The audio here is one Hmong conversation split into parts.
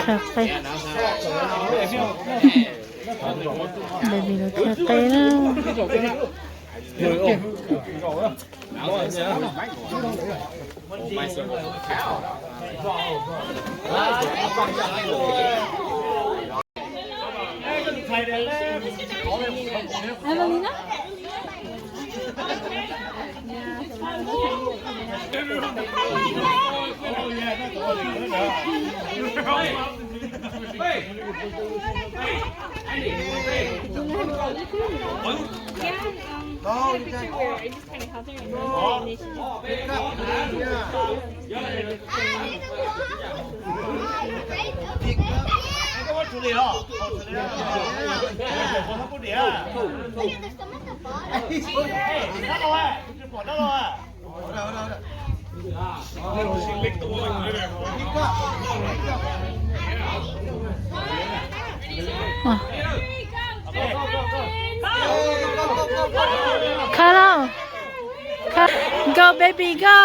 Qhia qe. Baby los qhia qe na. Evelina? Khawb lauj. Go baby go.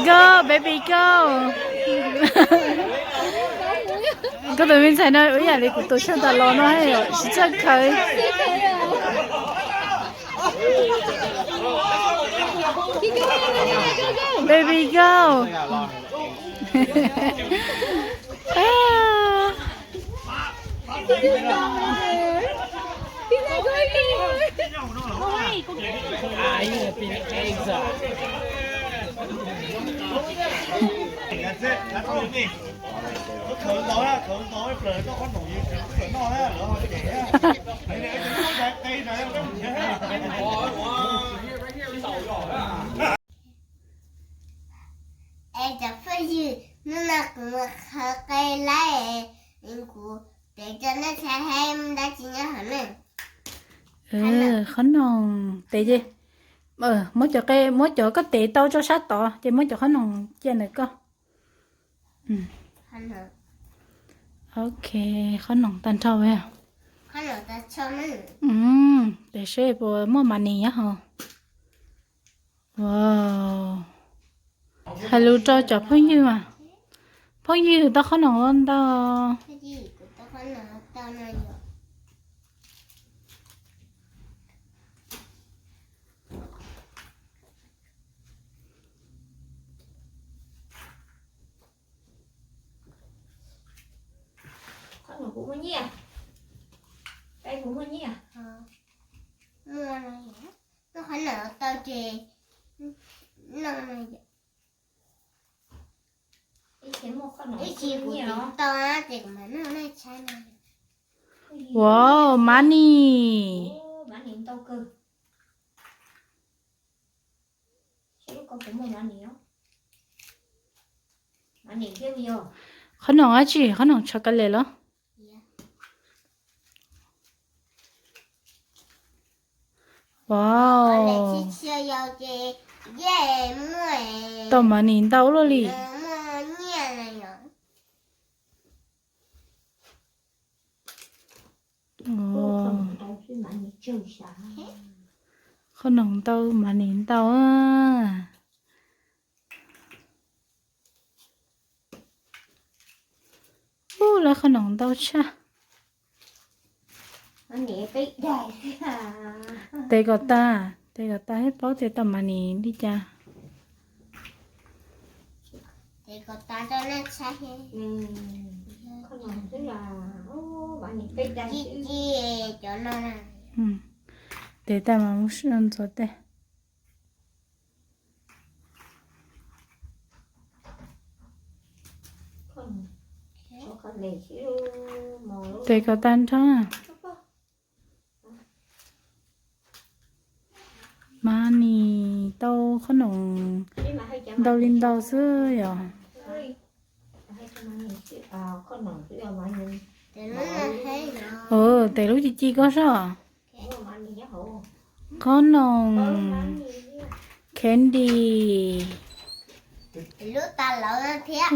Go baby go. Koj tus me ntxhais no ua ib yam li kuv tus sab tas los no, tsis txawj khawb. Baby go. Es cov phooj ywg, hnub no kuv mus khawb qe lawm, kuv tev rau nej saib mus dab tsi nyob hauv na. Qhob noom tev ces, muab cov qe, muab cov koj tev tau tso sab tod ces muab cov qhob noom cia ntawm koj. Ok, qhob noom tag nrho. Tev seb puas muaj ma nis nyob hauv. Wow. Hais lus rau cov phooj ywg mas. Phooj ywg tau qhob noom ua ntau. Qhob noom kuv muaj nyiaj. Qe kuv muaj nyiaj. Muaj, muaj qhob noom tau ces noj no yom. Ib txhia kuv twb tau ces kuv mam noj nej saib no. Wow, ma nis. Qhob noom dab tsi? Qhob noom chocolate los? Wow. Tau ma nis ntau luaj li. Qhob noom ntau, ma nis ntau. Ub, lawv qhob noom ntau tshaj. Tev kom tas, tev kom tas thiaj paub tias tau ma nis li cas. Tev tas mas mus ntxuav tej. Tev kom tag nrho. Ma nis tau qhob noom ntau li ntau xwb yom. Tev lub ci ci koj soj. Qhob noom candy.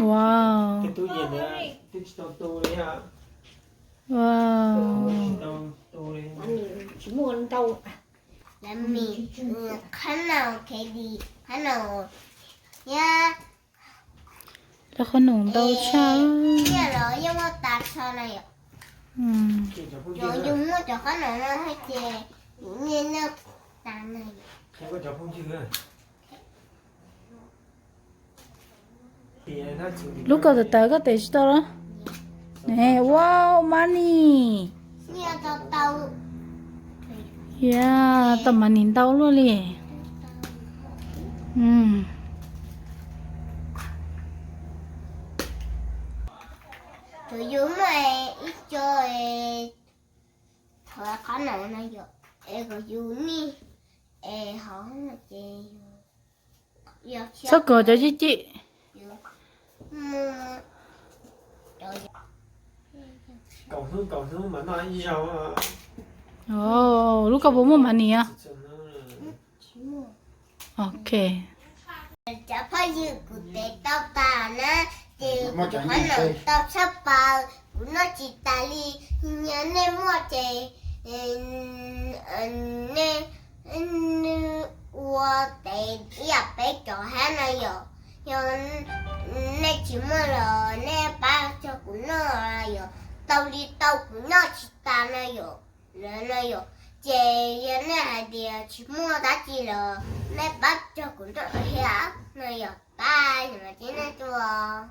Wow. Wow. Tsis muaj ntau. Lawv mis, qhab naus, khev dis, qhab naus, thiab lawv qhab naus ntau tshaj. Nyiaj los yeej muaj tas tshaj na yom. Cov yus muaj cov qhab naus no thiab ces yus nyiaj noj tas na yom. Lub kaus tawv tawv koj tes tsis tau los? Wow, money. Yog, tau money ntau luaj li. Thaum yus muaj ib co, thov qhov no no yom, es kom yus nij es hov no ces txhob kov cov cim cim. Lub koj puas muaj money os? Ok. Cov phooj ywg, kuv tes tau tas na, ces kuv qhov no tau tshaj plaws, kuv noj tsis tas li. Yog nej muaj ces nej, nej ua tes ib yam peb cov hab na yom. Yog nej tsis muaj los nej pab cog kuv noj yom, tau li tau kuv noj tsis tas na yom. Lawm no yom, ces yog nej hais tias tsis muaj dab tsi los nej pab cog kuv noj thiab no yom, pab yom, ces nej tuaj.